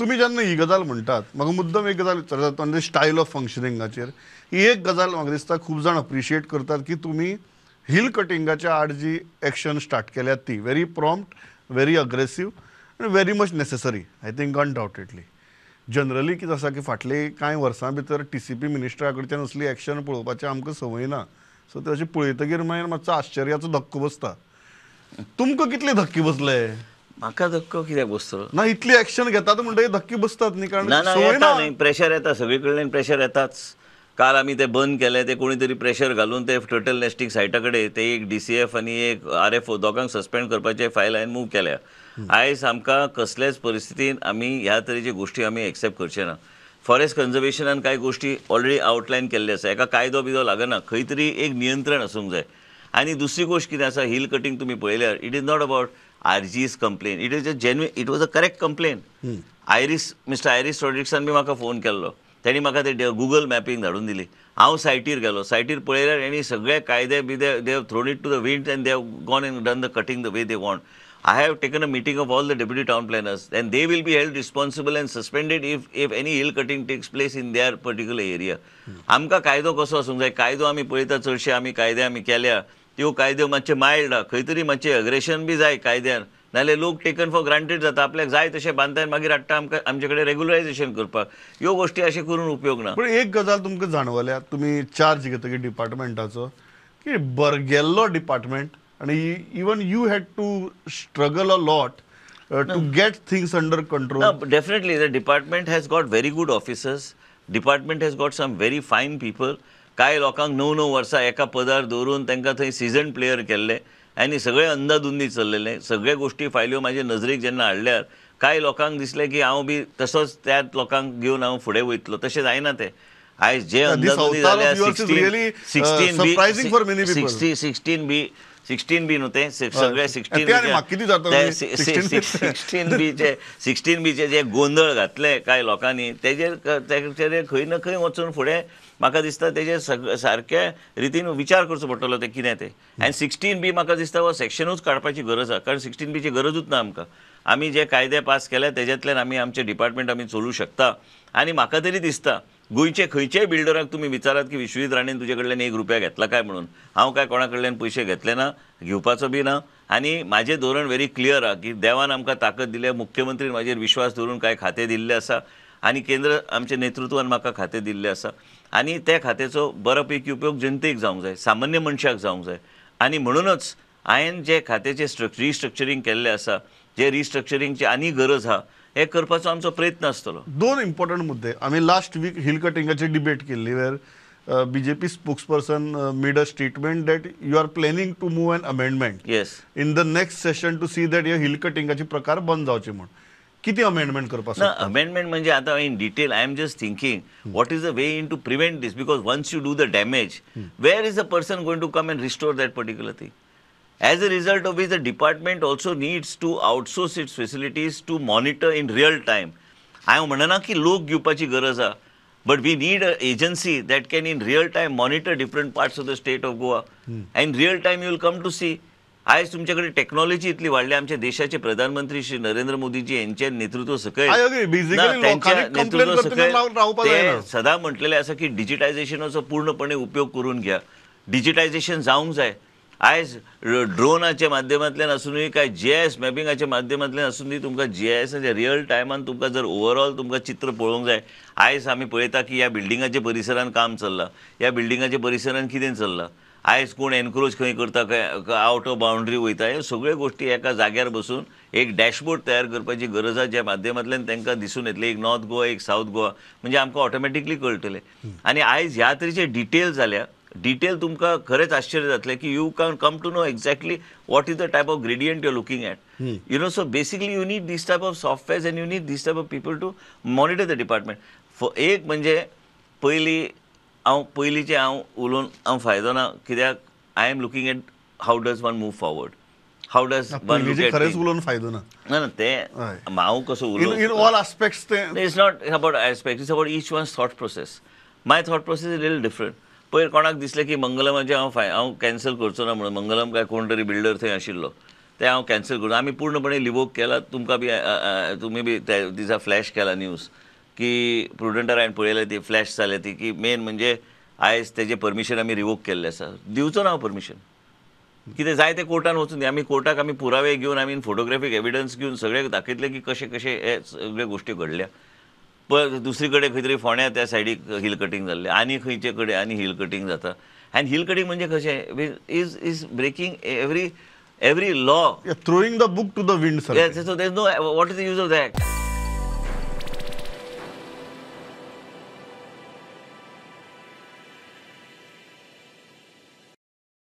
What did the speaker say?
तुमी जेन्ना ही गजाल म्हणटात म्हाका मुद्दम एक गजाल विचारता म्हणजे स्टायल ऑफ फंक्शनिंगाचेर ही एक गजाल म्हाका दिसता खूब जाण अप्रिशिएट करतात की तुमी हिल कटिंगाच्या आड जी एक्शन स्टार्ट केल्या ती व्हेरी प्रॉम्प्ट, व्हेरी अग्रेसीव आनी very much necessary. I think undoubtedly generally कितें आसा की फाटले कांय वर्सां भितर टीसीपी मिनिस्टरा कडच्यान असली एक्शन पळोवपाची आमकां संवय ना. सो ते अशें पळयतकीर मागीर मातसो आश्चर्याचो धक्को बसता. तुमकां कितले धक्के बसले? म्हाका धक्को कित्याक बसतलो? ना इतली एक्शन घेतात म्हणटकीर धक्के बसतात न्ही, कारण येता न्ही प्रेशर येता, सगळे कडल्यान प्रेशर येताच. काल आमी ते बंद केले, ते कोणी तरी प्रेशर घालून ते टर्टल नेस्टींग सायटा कडेन ते एक DCF आनी एक RFO दोगांक सस्पेंड करपाचे फायल हांवें मूव केल्या. आयज आमकां कसलेच परिस्थितीन आमी ह्या तरेच्यो गोश्टी आमी एक्सेप्ट करचे ना. फॉरेस्ट कन्जर्वेशनान कांय गोश्टी ऑलरेडी आवटलायन केल्ले आसा, एका कायदो बिदो लागना, खंय तरी एक नियंत्रण आसूंक जाय. आनी दुसरी गोश्ट कितें आसा, हिल कटींग तुमी पळयल्यार it is not about RG's complain, it is a genuine, it was a correct complain. Iris, mister Iris रॉड्रिक्सान बी म्हाका फोन केल्लो, तेणी म्हाका ते गुगल मॅपींग धाडून दिली. हांव सायटीर गेलो, सायटीर पळयल्यार हेणी सगळे कायदे बिदे they have thrown it to the wind and they have gone and done the cutting the way they want. I have taken a meeting of all the deputy town planners and they will be held responsible and suspended if any hill cutting takes place in their particular area. आमकां कायदो कसो आसूंक जाय, कायदो आमी पळयता चडशे आमी कायदे आमी केल्या त्यो कायदे मातशे मायल्ड आहा, खंय तरी मातशें अग्रेशन बी जाय कायद्यान, नाल्यार लोक टेकन फॉर ग्रांटेड जाता, आपल्याक जाय तशें बांदता आनी मागीर हाडटा आमकां आमचे कडेन रेगुलरायझेशन करपाक. ह्यो गोश्टी अशें करून उपयोग ना. पूण एक गजाल तुमकां जाणवल्या, तुमी चार्ज घेतकीर डिपार्टमेंटाचो की बरगेल्लो डिपार्टमेंट आनी even you had to struggle a lot to get things under control. Definitely the department has got very good officers, department has got some very fine people. कांय लोकांक 9 9 वर्सां एका पदार दवरून तांकां थंय सिजन प्लेयर केल्ले आनी सगळे अंदाधुंदी चल्लेले. सगळे गोश्टी फायल्यो म्हाजे नजरेक जेन्ना हाडल्यार कांय लोकांक दिसलें की हांव बी तसोच त्याच लोकांक घेवन हांव फुडें वयतलो, तशें जायना तें. आयज जे अंदाधुंदी जाल्या 16B न्हू तें सगळे 16Bचे जे गोंदळ घातले कांय लोकांनी तेजेर तेजेर खंय ना खंय वचून फुडें म्हाका दिसता तेजेर सारके रितीन विचार करचो पडटलो तें कितें तें. आनी 16B म्हाका दिसता हो सेक्शनूच काडपाची गरज आसा, कारण 16Bची गरजूच ना आमकां. आमी जे कायदे पास केले तेज्यांतल्यान आमी आमचे डिपार्टमेंट आमी चलोवं शकता. आनी म्हाका तरी दिसता गोंयचे खंयच्याय बिल्डराक तुमी विचारात की विश्वजीत राणेन तुजे कडल्यान 1 रुपया घेतला काय म्हणून, हांव काय कोणा कडल्यान पयशे घेतले ना, घेवपाचो बी ना. आनी म्हाजें धोरण व्हेरी क्लियर आहा की देवान आमकां ताकद दिल्या, मुख्यमंत्रीन म्हाजेर विश्वास दवरून कांय खातें दिल्लें आसा आनी केंद्र आमच्या नेतृत्वान म्हाका खातें दिल्लें आसा आनी त्या खात्याचो बरो पैकी उपयोग जनतेक जावंक जाय, सामान्य मनशाक जावंक जाय. आनी म्हणूनच हांवें जे खात्याचें रिस्ट्रक्चरींग केल्लें आसा, जे रिस्ट्रक्चरींगची आनी गरज आहा, हे करपाचो आमचो प्रयत्न आसतलो. दोन इम्पॉर्टंट मुद्दे आमी लास्ट वीक हिल कटिंगाची डिबेट केल्ली where BJP spokesperson made a statement that you are planning to move an amendment yes in the next session to see that hey hill कटिंगाचे प्रकार बंद जावचे म्हूण. कितें अमेंडमेंट करपाक ना? अमेंडमेंट म्हणजे आतां in detail I am just thinking what is the way in to prevent this, because once you do the damage where is the person going to come and restore that particular thing. As a result of which the department also needs to outsource its facilities to monitor in real time. हांव म्हणना की लोक घेवपाची गरज आहा, but we need a agency that can in real time monitor different parts of the state of Goa. And real time you will come to see. आयज तुमचे कडेन टॅक्नॉलॉजी इतली वाडल्या, आमच्या देशाचे प्रधानमंत्री श्री नरेंद्र मोदीजी यांचे नेतृत्व सकयल त्यांच्या नेतृत्व सकयल ते सदां म्हटलेले आसा की डिजिटायझेशनाचो पूर्णपणे उपयोग करून घ्या, डिजिटायझेशन जावंक जाय. आयज ड्रोनाच्या माध्यमांतल्यान आसूनय काय GIS मॅपिंगाच्या माध्यमांतल्यान आसूनय तुमकां GISाच्या रियल टायमान तुमकां जर ओवरऑल तुमकां चित्र पळोवंक जाय. आयज आमी पळयता की ह्या बिल्डिंगाच्या परिसरान काम चल्लां, ह्या बिल्डिंगाच्या परिसरान कितें चल्लां, आयज कोण एनक्रोच खंय करता, खंय आवट ऑफ बाउंड्री वयता, ह्यो सगळ्यो गोश्टी एका जाग्यार बसून एक डॅशबोर्ड तयार करपाची गरज आसा, ज्या माध्यमांतल्यान तांकां दिसून येतलें एक नॉर्थ गोवा एक सावथ गोवा, म्हणजे आमकां ऑटोमॅटिकली कळटलें. आनी आयज ह्या तरेचे डिटेल जाल्या, डिटेल तुमकां खरेंच आश्चर्य जातलें की you can come to know exactly what is the type of gradient you are looking at. You know, so basically you need this type of softwares and you need this type of people to monitor the department. एक म्हणजे पयलीं हांव पयलींचें हांव उलोवन हांव फायदो ना, कित्याक I am looking at how does one move forward, how does one look at. खरेंच उलोवन फायदो ना. ना तें हांव कसो उलोवं इन ऑल आस्पेक्ट्स तें it's not about aspects, it's about each one's thought process. My thought process is little different. पयर कोणाक दिसलें की मंगलमाचें हांव हांव कॅन्सल करचो ना म्हणून, मंगलम काय कोण तरी बिल्डर थंय आशिल्लो, ते हांव कॅन्सल करून आमी पूर्णपणे रिवोक केला. तुमकां बी तुमी बी त्या दिसा फ्लॅश केला न्यूज की प्रुडंटार हांवें पळयलें ती फ्लॅश जाल्या ती की मेन म्हणजे आयज तेजें परमिशन आमी रिवोक केल्लें आसा. दिवचो ना हांव परमिशन, कितें जाय तें कोर्टान वचून दी. आमी कोर्टाक आमी पुरावे घेवन आमी फोटोग्राफीक एविडन्स घेवन सगळें दाखयतले की कशें कशें हे सगळे गोश्टी घडल्या. पण दुसरी कडेन खंय तरी फोंड्या त्या सायडीक हिल कटींग जाल्लें, आनी खंयचे कडेन आनी हिल कटींग जाता. आनी हिल कटींग म्हणजे कशें is is breaking every law. Throwing the book to the wind. So there is no, what is the use of that?